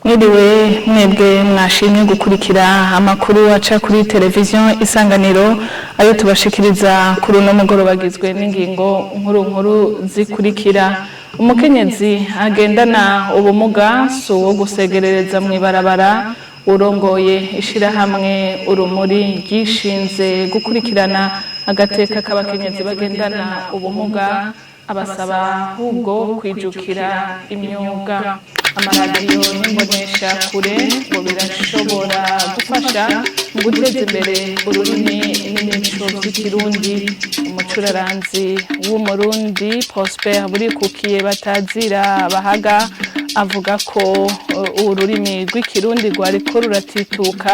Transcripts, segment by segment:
Mwiriwe mwebwe mwashimye gukurikira amakuru aca kuri televiziyo Isanganiro. Ayo tubashikiriza kuri uno mugoroba agizwe n'ingingo nkuru nkuru zikurikira: umukenyezi agendana ubumuga si uwo gusegerereza mw'ibarabara. Urongoye ishirahamwe Urumuri ryishinze gukurikirana agateka k'abakenyezi bagendana ubumuga abasaba ahubwo kwijukira imyuga. Amaradiyo n'imbonesha kure ngo birashobora gufasha mu guteza imbere ururimi n'imico vy'ikirundi. Umucuraranzi w'Umurundi Prosper Burikukiye batazira Bahaga avuga ko ururimi rw'ikirundi rwariko ruratituka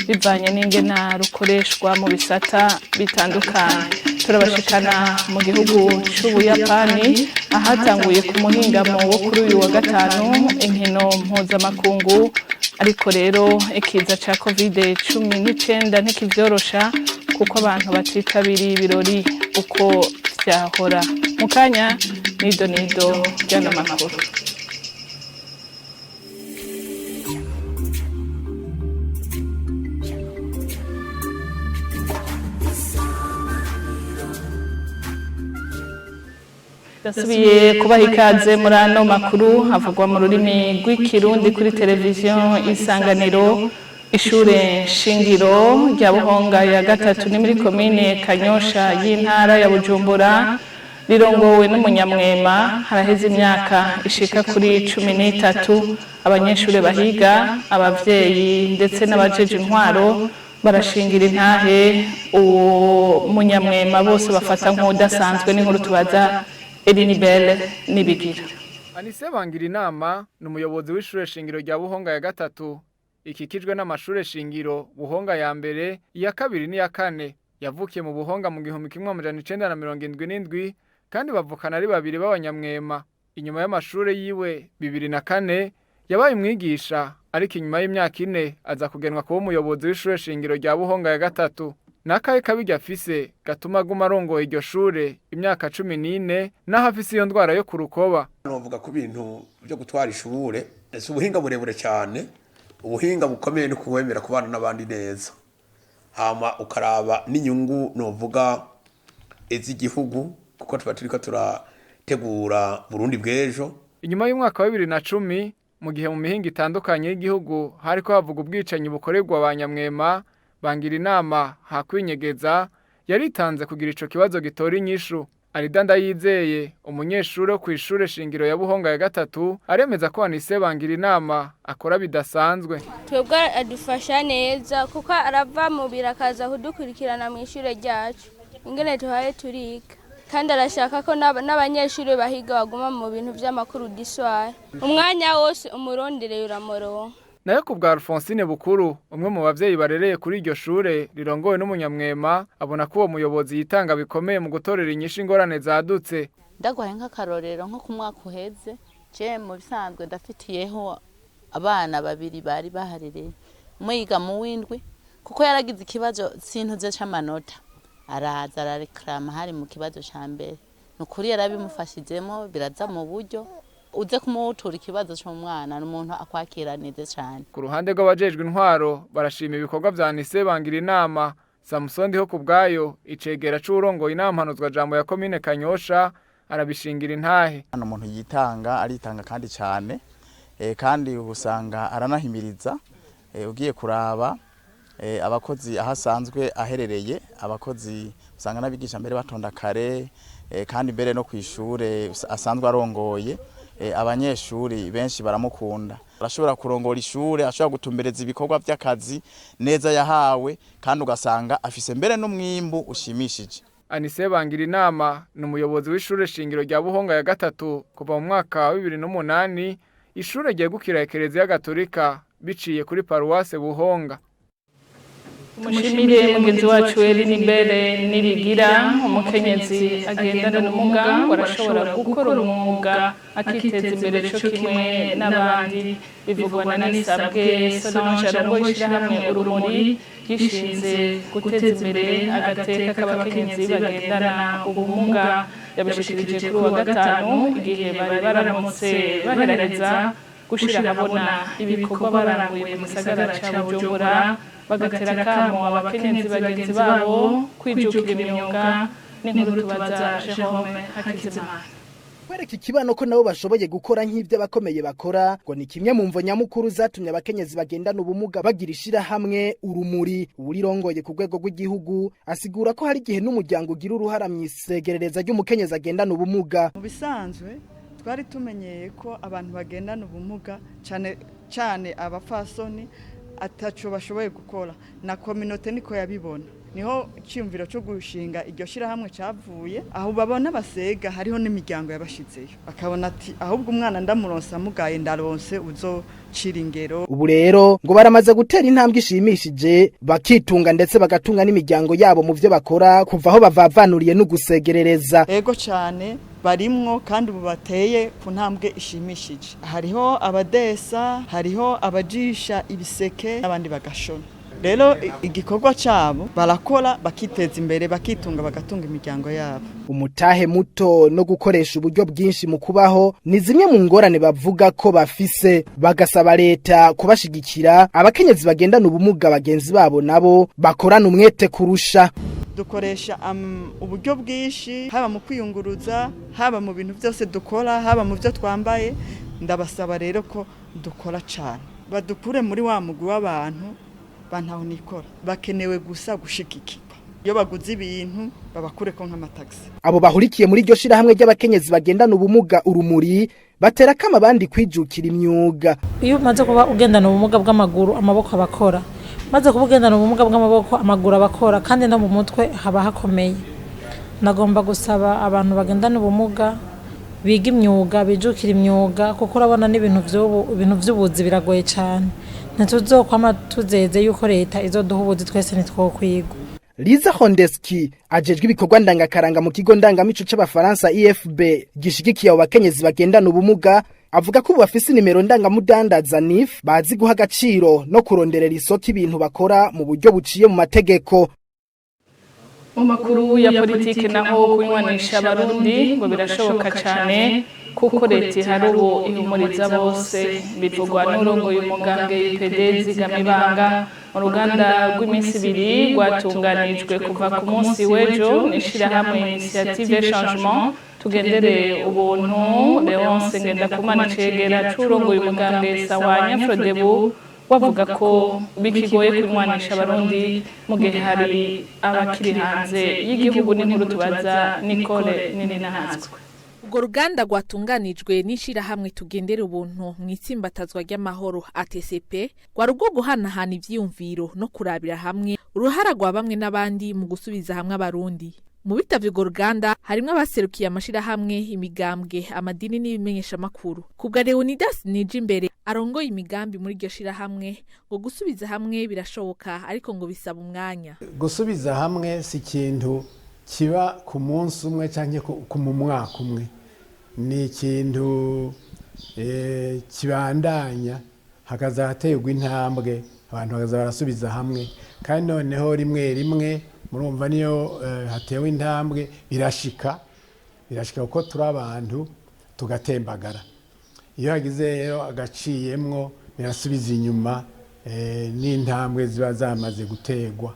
bivanye n'ingena rukoreshwa mu bisata bitandukanye. Turabashikana mu gihugu c'Ubuyapani, ahatanguye ku muhingamo wo kuri uyu wa gatanu inkino mpuzamakungu, ariko rero ikiza ca COVID-19 ntikivyorosha, kuko abantu batitabiriye ibirori uko vyahora. Mu kanya nido nido ry'ano makuru. Ndasubiye kubaha ikaze muri ano makuru havugwa mu rurimi rw'ikirundi kuri televiziyo Isanganiro. Ishure shingiro rya Buhonga ya gatatu ni muri komine Kanyosha y'intara ya Bujumbura, rirongowe n'umunyamwema. Haraheze imyaka ishika kuri 13. Abanyeshure bahiga, abavyeyi ndetse n'abajeje intwaro barashingira intahe uwo munyamwema bose bafata nk'udasanzwe. N'inkuru tubaza Elinibel Nibigira. Anise Bangira inama ni umuyobozi w'ishure shingiro rya Buhonga ya gatatu, ikikijwe n'amashure shingiro Buhonga ya mbere, iya kabiri n'iya kane. Yavukiye mu Buhonga mu 1977, kandi bavukana ari babiri b'abanyamwema. Inyuma y'amashure yiwe 2004 yabaye umwigisha, ariko inyuma y'imyaka 4 aza kugenwa kuba umuyobozi w'ishure shingiro rya Buhonga ya gatatu. Nakaye kabirya afise gatuma aguma arongoye iryo shure imyaka 14, naho afise iyo ndwara yo kurukoba. Novuga ku bintu byo gutwara ishure, si ubuhinga burebure cyane. Ubuhinga bukomeye ni kuwemera kubana n'abandi neza, hama ukaraba n'inyungu novuga iz'igihugu, kuko tuba turiko turategura Burundi bw'ejo. Inyuma y'umwaka wa 2010, mu gihe mu mihinga itandukanye y'igihugu hariko havuga ubwicanyi bukorerwa abanyamwema, Bangira inama hakwinyegeza yaritanze kugira ico kibazo gitora inyishu. Arida Ndayizeye, umunyeshure wo kw'ishure shingiro ya Buhonga ya gatatu, aremeza ko Anise Bangira inama akora bidasanzwe. Twebwe adufasha neza, kuko arava mu biro akaza kudukurikirana mu ishure ryacu ingene tuhaye turiga, kandi arashaka ko n'abanyeshuri bahiga baguma mu bintu vy'amakuru d'histoire. Umwanya wose umurondereye uramuronka. Nayo ku bwa Alphonsine Bukuru, umwe mu bavyeyi barereye kuri iryo shure rirongowe n'umunyamwema, abona ko uwo muyobozi yitanga bikomeye mu gutorera inyishu ingorane zadutse. Ndaguhaye nk'akarorero, nko ku mwaka uheze, je mu bisanzwe ndafitiyeho abana babiri bari baharereye, umwe yiga mu w'indwi, kuko yaragize ikibazo sintuze c'amanota, araza arareklama hari mu kibazo ca mbere. Ni ukuri yarabimufashijemo, biraza mu buryo uze kumutura ikibazo c'umwana, ni umuntu akwakira neza cane. Ku ruhande rw'abajejwe intwaro barashima ibikorwa vya Anise Bangira inama. Samusoni ho kubwayo, icegera c'uwurongoye inama mpanuzwajambo ya komine Kanyosha, arabishingira intahe. Hano umuntu yitanga, aritanga kandi cyane, kandi usanga aranahimiriza. Ugiye kuraba abakozi aho asanzwe aherereye, abakozi usanga n'abigisha mbere batonda kare, kandi mbere no kw'ishure asanzwe arongoye, abanyeshuri benshi baramukunda. Arashobora kurongora ishure, ashobora gutumbereza ibikorwa by'akazi neza yahawe, kandi ugasanga afise mbere n'umwimbu ushimishije. Anise Bangira inama ni umuyobozi w'ishure shingiro rya Buhonga ya gatatu kuva mu mwaka wa 2008, ishure ryegukira Ekereziya Gatolika biciye kuri paruwase Buhonga. Tumushimire mugenzi wacu Elinibere Nirigira. Umukenyezi agendana n'ubumuga ngo arashobora gukora umwuga akiteza imbere co kimwe n'abandi. Bivugwa na Nisabwe Solange, arongoye ishirahamwe Urumuri ryishinze guteza imbere agateka k'abakenyezi bagendana ubumuga. Yabishikirije kuri uwa gatanu igihe bari baramutse baheraheza Gushira ahabona ibikorwa baranguye mu gisagara ca Bujumbura, bagatera akamo abakenyezi bagenzi babo kwijukira imyuga. N'inkuru tubaza Jerome Hakizimana. Kwereka ikibano ko nabo bashoboye gukora nk'ibyo abakomeye bakora ngo ni kimwe mu mvo nyamukuru zatumye abakenyezi bagendana ubumuga bagira ishirahamwe Urumuri. Uwurirongoye ku rwego rw'igihugu asigura ko hari igihe n'umuryango ugira uruhara mu isegerereza ry'umukenyezi agendana ubumuga. Mu bisanzwe twari tumenyeye ko abantu bagendana ubumuga, cyane cyane abapfasoni, ataco bashoboye gukora, na communauté niko yabibona. Niho icyumviro cyo gushinga iryo shyirahamwe cyavuye. Aho babona basega, hariho n'imiryango yabashizeyo, bakabona ati ahubwo umwana ndamuronse amugaye, ndaronse uzocira ingero. Ubu rero ngo baramaze gutera intambwe ishimishije, bakitunga ndetse bagatunga n'imiryango yabo mu byo bakora, kuva aho bavavanuriye no gusegerereza. Ego cyane, barimwo, kandi ubu bateye ku ntambwe ishimishije. Hariho abadesa, hariho abajisha ibiseke, n'abandi bagashona. Rero igikorwa cyabo barakora, bakiteza imbere, bakitunga, bagatunga imiryango yabo. Umutahe muto no gukoresha uburyo bwinshi mu kubaho ni zimwe mu ngorane bavuga ko bafise, bagasaba leta kubashigikira. Abakenyezi bagendana ubumuga bagenzi babo nabo bakorana umwete kurusha. Dukoresha uburyo bwinshi, haba mu kwiyunguruza, haba mu bintu byose dukora, haba mu byo twambaye. Ndabasaba rero ko dukora cyane, badukure muri wa mugwi w'abantu bantaho nikora, bakenewe gusa gushigikirwa. Iyo baguze ibintu babakure ko nk'amatagisi. Abo bahurikiye muri iryo shirahamwe ry'abakenyezi bagendana ubumuga Urumuri batera kama abandi kwijukira imyuga. Iyo umaze kuba ugendana ubumuga bw'amaguru, amaboko abakora. Maze kuba ugendana ubumuga bw'amaboko, amaguru abakora, kandi no mu mutwe haba hakomeye. Nagomba gusaba abantu bagendana ubumuga biga imyuga, bijukira imyuga, kuko urabona n'ibintu by'ubu, ibintu by'ubuzi biragoye cyane. Ntituzokwama tuzeze yuko leta izoduha ubuzi, twese ntitwokwigwa. Liza Hondeski ajejwe ibikorwa ndangakaranga mu kigo ndangamico c'Abafaransa IFB gishigikiye abo bakenyezi bagendana ubumuga, avuga ko ubu bafise nimero ndangamudandaza NIF, bazi guha agaciro no kuronderera isoko ibintu bakora mu buryo buciye mu mategeko. Mu makuru ya politiki naho, kunywanisha Abarundi ngo birashoboka cyane kuko leta ihari ubu ihumuriza bose. Bivugwa n'urongoye umugambwe UPD Zigamibanga mu ruganda rw'iminsi 2 rwatunganijwe kuva ku munsi w'ejo n'ishirahamwe Initiative Changement Tugendere Ubuntu. Leonce Ngendakumana, icegera c'urongoye umugambwe Sawanya Frodebu, bavuga ko bikigoye kunywanisha Abarundi mu gihe hari abakiri hanze y'igihugu. N'inkuru tubaza Nicole Nininahazwe. Urwo ruganda rwatunganijwe n'ishirahamwe Tugendera Ubuntu mu itsimbatazwa ry'amahoro ATCP rwari urwo guhanahana ivyiyumviro no kurabira hamwe uruhara rwa bamwe n'abandi mu gusubiza hamwe Abarundi. Mu bitavye urwo ruganda harimwo abaserukiye amashirahamwe, imigambwe, amadini n'ibimenyeshamakuru. Kubwa Leonidas Nijimbere arongoye imigambi muri iryo shirahamwe, ngo gusubiza hamwe birashoboka, ariko ngo bisaba umwanya. Gusubiza hamwe si ikintu kiba ku munsi umwe cyangwa ku mu mwaka umwe, ni ikintu kibandanya, hakazaterwa intambwe, abantu bakaza barasubiza hamwe. Kandi noneho rimwe rimwe murumva niyo hatewe intambwe, birashika kuko turi abantu tugatembagara. Iyo hagize rero agaciyemwo, birasubiza inyuma n'intambwe ziba zamaze gutegwa.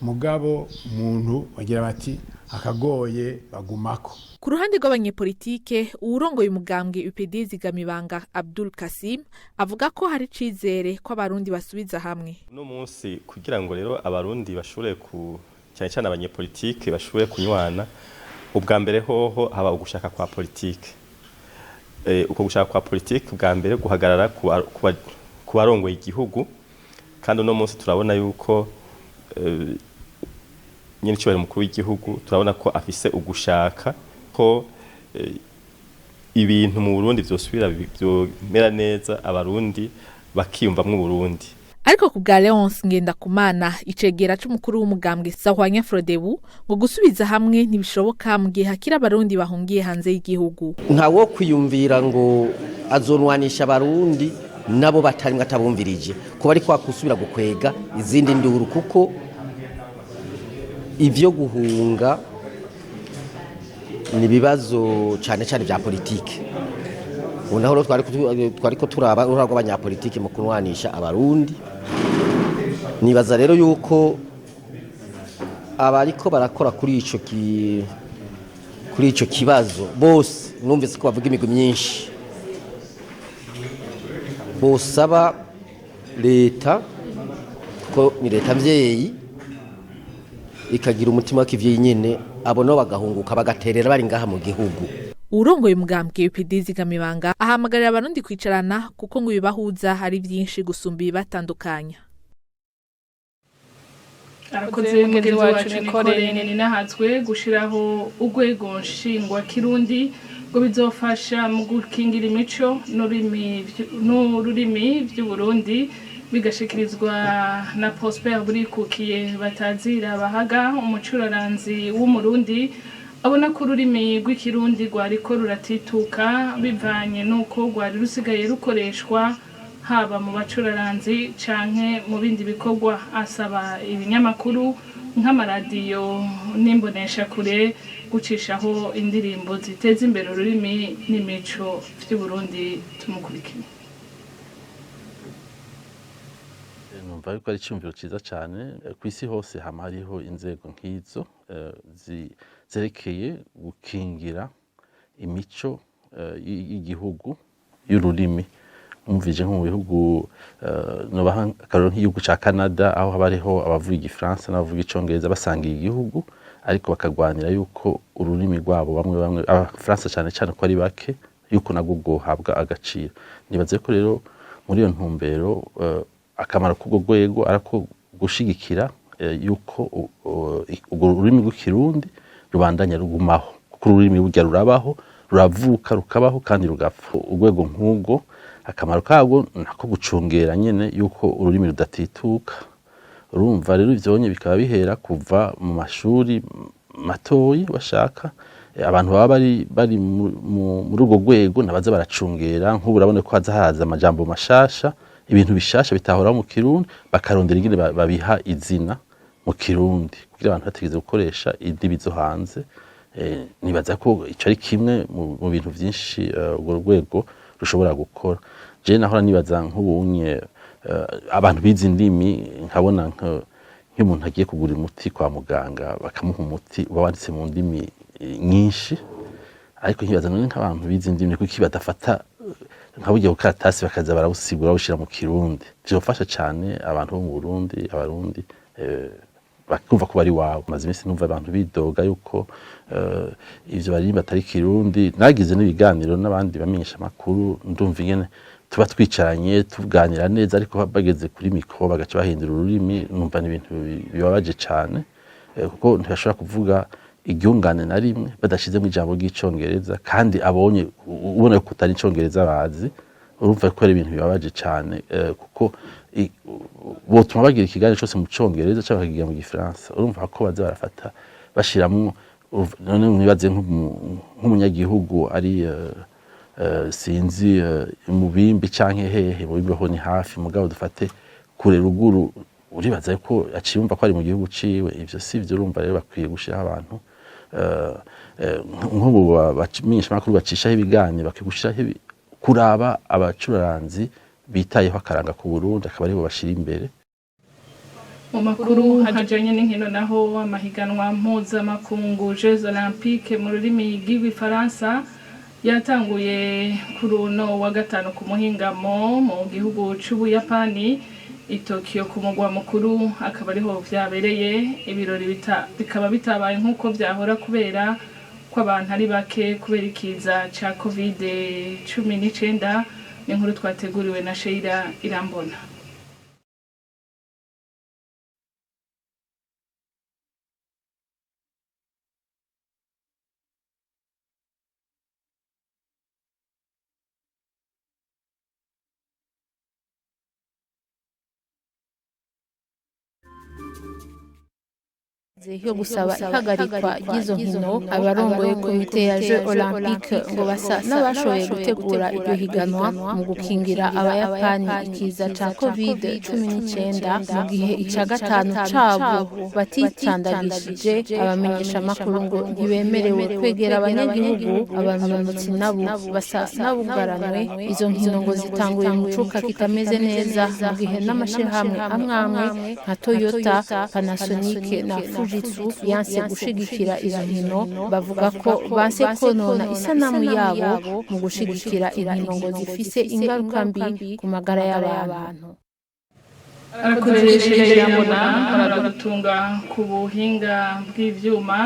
Mugabo umuntu bagira bati akagoye bagumako. Ku ruhande rw'abanyepolitike, uwurongoye umugambwe UPD Zigamibanga Abdul Kasim avuga ko hari icizere ko Abarundi basubiza hamwe. Uno munsi kugira ngo rero Abarundi bashobore ku cyane cyane abanyepolitike bashobore kunywana, ubwa mbere hoho haba ugushaka kwa politike. Uko gushaka kwa politike ubwa mbere guhagarara ku barongoye igihugu, kandi uno munsi turabona yuko nyene icyubahiro mukuru w'igihugu, turabona ko afise ugushaka ko ibintu mu Burundi vyosubira vyomera neza, Abarundi bakiyumvamwo Burundi. Ariko ku bwa Leonce Ngendakumana, icegera c'umukuru w'umugambwe Sahwanya Frodebu, ngo gusubiza hamwe ntibishoboka mu gihe hakiri Abarundi bahungiye hanze y'igihugu. Ntawo kwiyumvira ngo azonwanisha Abarundi nabo batarimwe atabumvirije, kuba ari kwa kusubira gukwega izindi nduru, kuko ivyo guhunga ni ibibazo cyane cyane bya politike. Ubu naho rero twariko turaba uruhara rw'abanyapolitike mu kunwanisha Abarundi. Nibaza rero yuko abariko barakora kuri ico kibazo bose, numvise ko bavuga imigwi myinshi, bosaba leta, kuko ni leta mvyeyi, ikagira umutima w'ikivyeyi nyene, abo nabo bagahunguka bagaterera bari ngaha mu gihugu. Uwurongoye umugambwe UPD Zigamibanga ahamagarira Abarundi kwicarana, kuko ngo ibibahuza hari vyinshi gusumba ibibatandukanya. Arakoze mugenzi wacu Nicole Ninahazwe. Gushiraho urwego nshingwa kirundi ngo bizofasha mu gukingira imico n'ururimi vy'Uburundi, bigashikirizwa na Prosper Burikukiye batazira bahaga, umucuraranzi w'Umurundi abona ko ururimi rw'Ikirundi rwariko ruratituka bivanye n'uko rwari rusigaye rukoreshwa haba mu bacuraranzi canke mu bindi bikorwa. Asaba ibinyamakuru nk'amaradiyo n'imboneshakure gucishaho indirimbo ziteza imbere ururimi n'imico vy'Uburundi. Tumukurikire. Numva yuko ari icyumviro cyiza cyane. Ku isi hose hama hariho inzego nk'izo zerekeye gukingira imico y'igihugu, y'ururimi. Mwumvije nko mu bihugu, nobaha akarorero nk'igihugu ca Canada, aho haba hariho abavuga Igifaransa n'abavuga Icongereza basangiye igihugu, ariko bakagwanira yuko ururimi rwabo, bamwe bamwe, Abafaransa cyane cyane ko ari bake, yuko nabwo bwohabwa agaciro. Nibaze ko rero muri iyo ntumbero akamaro k'urwo rwego arako gushigikira yuko urwo rurimi rw'Ikirundi rubandanya rugumaho, kuko ururimi burya rurabaho, ruravuka, rukabaho kandi rugapfa. Urwego nk'urwo akamaro karwo nako gucungera nyene yuko ururimi rudatituka. Urumva rero ivyonye bikaba bihera kuva mu mashuri matoyi. Bashaka abantu baba bari muri urwo rwego nabaza baracungera. Nk'ubu urabona ko haza haza amajambo mashasha, ibintu bishasha bitahora mu Kirundi, bakarondera ingene babiha izina mu Kirundi kugira abantu batigeze gukoresha indimi zo hanze. Nibaza ko ico ari kimwe mu bintu vyinshi urwo rwego rushobora gukora. Je nahora nibaza nk'ubunye abantu bize indimi, nkabona nk'umuntu agiye kugura umuti kwa muganga, bakamuha umuti uba wanditse mu ndimi nyinshi, ariko nkibaza none nk'abantu bize indimi kuki badafata nka burya bukaratasi bakaza barawusigura, bawushira mu Kirundi? Vyofasha cane abantu bo mu Burundi, Abarundi bakumva ko bari iwabo. Maze iminsi numva abantu bidoga yuko ivyo baririmba atari Kirundi. Nagize n'ibiganiro n'abandi bamenyesha amakuru, ndumva ingene tuba twicaranye tuganira neza, ariko bageze kuri mikoro bagaca bahindura ururimi. Numva ni ibintu bibabaje cane, kuko ntibashobora kuvuga iryungane na rimwe badashizemo ijambo ry'Icongereza, kandi abonye ubona ko utari Icongereza bazi. Urumva ko ari ibintu bibabaje cane, kuko botuma bagira ikiganiro cose mu Congereza canke bakakigira mu Gifaransa. Urumva ko baza barafata bashiramwo. None mwibaze nk'umunyagihugu ari sinzi Mubimbi canke hehe, Mubimbi ho ni hafi, mugabo dufate kure ruguru, uribaza ko aciyumva ko ari mu gihugu ciwe? Ivyo si vyo. Urumva rero bakwiye gushiraho abantu nk'ubu bamenyeshamakuru bacishaho ibiganiro, bakwiye gushiraho kuraba abacuraranzi bitayeho akaranga ku Burundi, akaba aribo bashira imbere. Mu makuru hajanye n'inkino naho, amahiganwa mpuzamakungu Jeux Olympiques mu rurimi rw'Igifaransa yatanguye kuri uno wa gatanu ku muhingamo mu gihugu c'Ubuyapani, i Tokyo ku mugwa mukuru, akaba ariho vyabereye. Ibirori bikaba bitabaye nk'uko vyahora kubera ko abantu ari bake kubera ikiza ca Covid-19. Ni inkuru twateguriwe na Sheila Irambona. Yo gusaba ihagarikwa ry'izo nkino, abarongoye komite ya Jeux Olympiques ngo basa n'abashoboye gutegura iryo higanwa mu gukingira Abayapani ikiza ca COVID-19, mu gihe ica gatanu cabo baticandagishije. Abamenyeshamakuru ngo ntibemerewe kwegera abanyagihugu, abanonotsi nabo basa n'abugaranwe. Izo nkino ngo zitanguye mu cuka kitameze neza, mu gihe n'amashirahamwe amwe amwe nka Toyota, Panasonic na Fujitsu yanse gushigikira izo nkino. Bavuga ko banse konona isanamu yabo mu gushigikira inkino ngo zifise ingaruka mbi ku magara y'abantu. Arakoze Shirambona, baradutunga ku buhinga bw'ivyuma.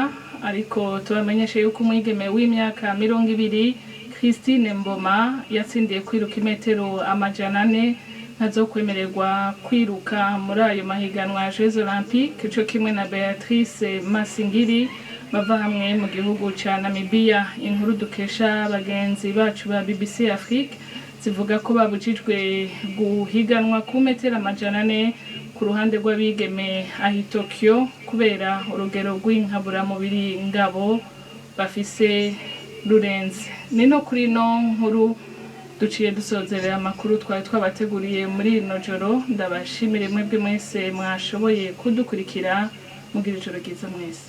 Ariko tubamenyeshe yuko umwigeme w'imyaka 20, Christine Mboma, yatsindiye kwiruka imetero 400, ntazokwemererwa kwiruka muri ayo mahiganwa ya Jeux Olympiques, co kimwe na Beatrice Masingiri bava hamwe mu gihugu ca Namibia. Inkuru dukesha bagenzi bacu ba BBC Afrique zivuga ko babujijwe guhiganwa ku metero 400 ku ruhande rw'abigeme ahi Tokyo kubera urugero rw'inkaburamubiri ngabo bafise rurenze. Ni no kuri no nkuru duciye dusozerera amakuru twari twabateguriye muri rino joro. Ndabashimire mwebwe mwese mwashoboye kudukurikira. Mugira ijoro ryiza mwese.